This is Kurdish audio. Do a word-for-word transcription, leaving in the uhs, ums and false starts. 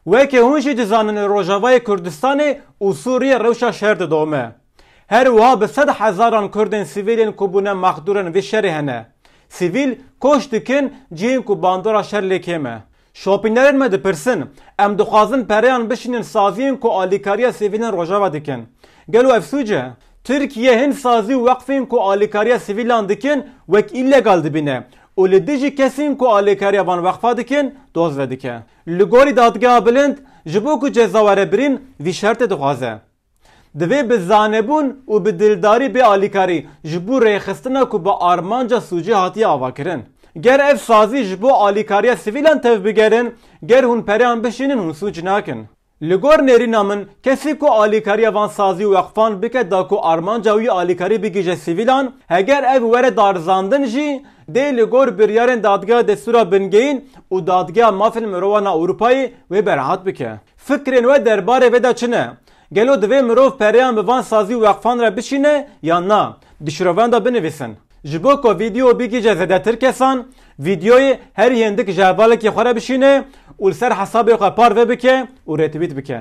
Weke hûn jî dizanin li Rojavayê Kurdistanê û Sûriyê rewşa şer didome. Her wiha bi sed hezaran Kurdên sivîl ên ku bûne mexdûrên vê şerê hene. Sivîl koç dikin, cihên ku bandora şer lê kêm e. Şopînerên me dipirsin, em dixwazin pereyan bişînin saziyên ku alîkariya sivîlan Rojava dikin. Gelo ev sûc e? Tirkiye hin sazî û weqfên ku alîkariya sivîlan dikin wek îlegal dibîne û li dijî kesên ku alîkariya van weqfa dikin doz vedike. Li gorî Dadgeha Bilind, ji bo ku ceza were birîn, vî şertê dixwaze. Divê bi zanebûn û bi dildarî bê alîkarî ji bo rêxistina ku bi armanca sûcê hatiye avakirin. Ger ev sazî ji bo alîkariya sivîlan tevbigerin, ger hûn pereyan bişînin hûn sûc nakin. Li gor nêrîna min, kesî ku alîkariya van sazî û weqfan bike da ku armanca wî alîkarî bigihîje sivîlan, heger ev were darizandin jî, dê li gor biryarên Dadgeha Destûra Bingehîn û Dadgeha Mafên Mirovan a Ewropayê wê berhat bike. Fikrên we derbarê vê de çi ne? Gelo divê mirov pereyan bi van sazî û weqfan re bişîne yan na? Di şirovan de binivîsin. Ji bo ku vîdeo bigihîje zêdetir kesan, vîdeoyê herî hindik ji hevalekî xwe re bişîne û li ser hesabê xwe parve bike û retweet bike.